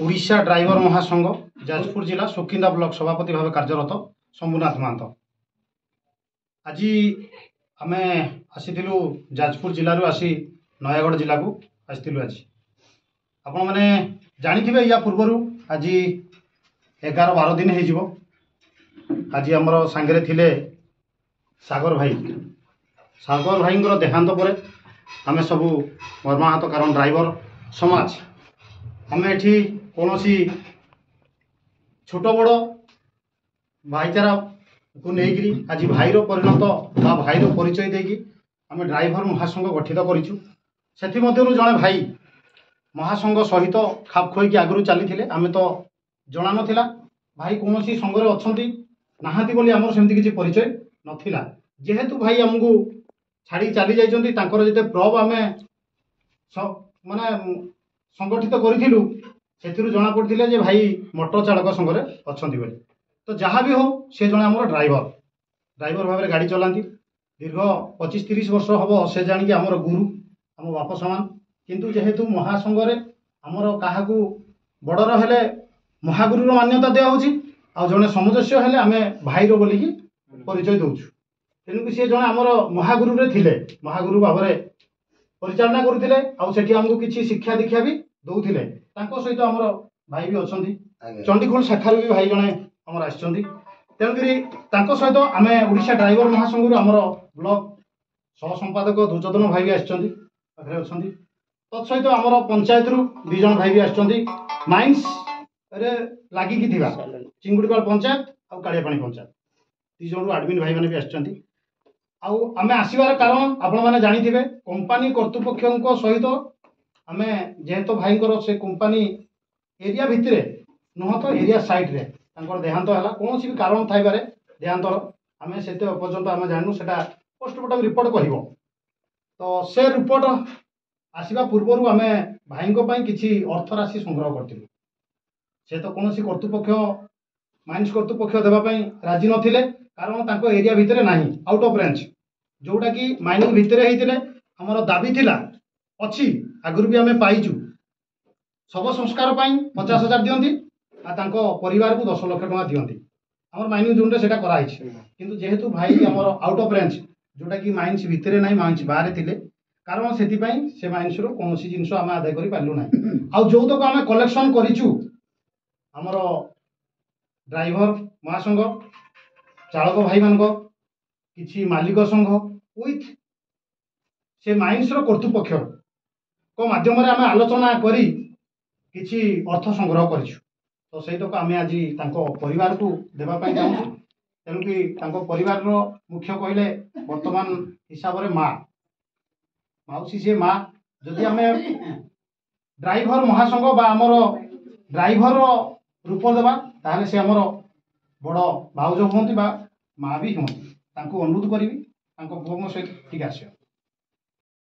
Odisha driver ମହାସଂଘ ଯାଜପୁର ଜିଲ୍ଲା Sukinda block ସଭାପତି ଭାବେ କାର୍ଯ୍ୟରତ ଶମ୍ଭୁନାଥ ମହାନ୍ତ। ଆଜି ଆମେ ଆସିଥିଲୁ ଯାଜପୁର ଜିଲ୍ଲାରୁ ଆସି ନୟାଗଡ଼ ଜିଲ୍ଲାକୁ ଆସିଥିଲୁ। ଆଜି ଆପଣମାନେ ଜାଣିଥିବେ, ୟା ପୂର୍ବରୁ ଆଜି 11-12 ଦିନ ହେଇଯିବ, ଆଜି ଆମର ସାଙ୍ଗରେ ଥିଲେ ସାଗର ଭାଇ। ସାଗର ଭାଇଙ୍କର ଦେହାନ୍ତ ପରେ ଆମେ ସବୁ ମର୍ମାହତ, କାରଣ ଡ୍ରାଇଭର ସମାଜ ଆମେ ଏଠି କୌଣସି ଛୋଟ ବଡ଼ ଭାଇଚାରାକୁ ନେଇକିରି ଆଜି ଭାଇର ପରିଣତ ବା ଭାଇର ପରିଚୟ ଦେଇକି ଆମେ ଡ୍ରାଇଭର ମହାସଂଘ ଗଠିତ କରିଛୁ। ସେଥିମଧ୍ୟରୁ ଜଣେ ଭାଇ ମହାସଂଘ ସହିତ ଖାପ ଖୁଆଇକି ଆଗରୁ ଚାଲିଥିଲେ। ଆମେ ତ ଜଣା ନଥିଲା ଭାଇ କୌଣସି ସଂଘରେ ଅଛନ୍ତି ନାହାନ୍ତି ବୋଲି, ଆମର ସେମିତି କିଛି ପରିଚୟ ନଥିଲା। ଯେହେତୁ ଭାଇ ଆମକୁ ଛାଡ଼ି ଚାଲି ଯାଇଛନ୍ତି, ତାଙ୍କର ଯେତେ ପ୍ରବ ଆମେ ମାନେ ସଂଗଠିତ କରିଥିଲୁ, ସେଥିରୁ ଜଣାପଡ଼ିଥିଲେ ଯେ ଭାଇ ମଟର ଚାଳକ ସଂଘରେ ଅଛନ୍ତି ବୋଲି। ତ ଯାହା ବି ହଉ, ସେ ଜଣେ ଆମର ଡ୍ରାଇଭର ଭାବରେ ଗାଡ଼ି ଚଲାନ୍ତି ଦୀର୍ଘ 25-30 ବର୍ଷ ହେବ। ସେ ଜାଣିକି ଆମର ଗୁରୁ, ଆମ ବାପ ସମାନ। କିନ୍ତୁ ଯେହେତୁ ମହାସଂଘରେ ଆମର କାହାକୁ ବଡ଼ର ହେଲେ ମହାଗୁରୁର ମାନ୍ୟତା ଦିଆହେଉଛି, ଆଉ ଜଣେ ସାମଞ୍ଜସ୍ୟ ହେଲେ ଆମେ ଭାଇର ବୋଲିକି ପରିଚୟ ଦେଉଛୁ। ତେଣୁକି ସିଏ ଜଣେ ଆମର ମହାଗୁରୁରେ ଥିଲେ, ମହାଗୁରୁ ଭାବରେ ପରିଚାଳନା କରୁଥିଲେ, ଆଉ ସେଠି ଆମକୁ କିଛି ଶିକ୍ଷା ଦୀକ୍ଷା ବି ଦଉଥିଲେ। ତାଙ୍କ ସହିତ ଆମର ଭାଇ ବି ଅଛନ୍ତି, ଚଣ୍ଡିଖୋଲ ଶାଖାରୁ ବି ଭାଇ ଜଣେ ଆମର ଆସିଛନ୍ତି। ତେଣୁକରି ତାଙ୍କ ସହିତ ଆମେ ଓଡ଼ିଶା ଡ୍ରାଇଭର ମହାସଂଘରୁ ଆମର ବ୍ଲକ ସହ ସମ୍ପାଦକ ଦୁର୍ଯ୍ୟୋଧନ ଭାଇ ବି ଆସିଛନ୍ତି, ପାଖରେ ଅଛନ୍ତି। ତତ୍ ସହିତ ଆମର ପଞ୍ଚାୟତରୁ 2 ଜଣ ଭାଇ ବି ଆସିଛନ୍ତି, ମାଇନ୍ସରେ ଲାଗିକି ଥିବା ଚିଙ୍ଗୁଡ଼ିପାଳ ପଞ୍ଚାୟତ ଆଉ କାଳିଆପାଣି ପଞ୍ଚାୟତ 2 ଜଣରୁ ଆଡ଼ମିନ୍ ଭାଇମାନେ ବି ଆସିଛନ୍ତି। ଆଉ ଆମେ ଆସିବାର କାରଣ ଆପଣମାନେ ଜାଣିଥିବେ, କମ୍ପାନୀ କର୍ତ୍ତୃପକ୍ଷଙ୍କ ସହିତ ଆମେ ଯେହେତୁ ଭାଇଙ୍କର ସେ କମ୍ପାନୀ ଏରିଆ ଭିତରେ ନୁହଁ ତ ଏରିଆ ସାଇଡ଼୍ରେ ତାଙ୍କର ଦେହାନ୍ତ ହେଲା। କୌଣସି ବି କାରଣ ଥାଇପାରେ ଦେହାନ୍ତର, ଆମେ ସେତେ ପର୍ଯ୍ୟନ୍ତ ଆମେ ଜାଣିନୁ, ସେଟା ପୋଷ୍ଟମର୍ଟମ ରିପୋର୍ଟ କହିବ। ତ ସେ ରିପୋର୍ଟ ଆସିବା ପୂର୍ବରୁ ଆମେ ଭାଇଙ୍କ ପାଇଁ କିଛି ଅର୍ଥ ରାଶି ସଂଗ୍ରହ କରିଥିଲୁ। ସେ ତ କୌଣସି କର୍ତ୍ତୃପକ୍ଷ, ମାଇନ୍ସ କର୍ତ୍ତୃପକ୍ଷ ଦେବା ପାଇଁ ରାଜି ନଥିଲେ, କାରଣ ତାଙ୍କ ଏରିଆ ଭିତରେ ନାହିଁ, ଆଉଟ୍ ଅଫ୍ ରେଞ୍ଜ, ଯେଉଁଟାକି ମାଇନିଂ ଭିତରେ ହେଇଥିଲେ ଆମର ଦାବି ଥିଲା, ଅଛି, ଆଗରୁ ବି ଆମେ ପାଇଛୁ। ଶବ ସଂସ୍କାର ପାଇଁ 50,000 ଦିଅନ୍ତି ଆଉ ତାଙ୍କ ପରିବାରକୁ 10 ଲକ୍ଷ ଟଙ୍କା ଦିଅନ୍ତି। ଆମର ମାଇନିଂ ଜୋନ୍ରେ ସେଇଟା କରାହେଇଛି। କିନ୍ତୁ ଯେହେତୁ ଭାଇ ଆମର ଆଉଟ୍ ଅଫ୍ ରେଞ୍ଜ, ଯେଉଁଟାକି ମାଇନ୍ସ ଭିତରେ ନାହିଁ, ମାଇନ୍ସ ବାହାରେ ଥିଲେ, କାରଣ ସେଥିପାଇଁ ସେ ମାଇନ୍ସରୁ କୌଣସି ଜିନିଷ ଆମେ ଆଦାୟ କରିପାରିଲୁ ନାହିଁ। ଆଉ ଯେଉଁତକ ଆମେ କଲେକ୍ସନ୍ କରିଛୁ, ଆମର ଡ୍ରାଇଭର ମହାସଂଘ, ଚାଳକ ଭାଇମାନଙ୍କ, କିଛି ମାଲିକ ସଂଘ ୱିଥ୍ ସେ ମାଇନ୍ସର କର୍ତ୍ତୃପକ୍ଷଙ୍କ ମାଧ୍ୟମରେ ଆମେ ଆଲୋଚନା କରି କିଛି ଅର୍ଥ ସଂଗ୍ରହ କରିଛୁ। ତ ସେଇତକ ଆମେ ଆଜି ତାଙ୍କ ପରିବାରକୁ ଦେବା ପାଇଁ ଚାହୁଁଛୁ। ତେଣୁକି ତାଙ୍କ ପରିବାରର ମୁଖ୍ୟ କହିଲେ ବର୍ତ୍ତମାନ ହିସାବରେ ମା, ମାଉସୀ, ସିଏ ମା। ଯଦି ଆମେ ଡ୍ରାଇଭର ମହାସଂଘ ବା ଆମର ଡ୍ରାଇଭରର ରୂପ ଦେବା, ତାହେଲେ ସେ ଆମର ବଡ଼ ଭାଉଜ ହୁଅନ୍ତି ବା ମା ବି ହୁଅନ୍ତି। ତାଙ୍କୁ ଅନୁରୋଧ କରିବି ତାଙ୍କ ପୁଅଙ୍କ ସହିତ ଟିକେ ଆସିବ।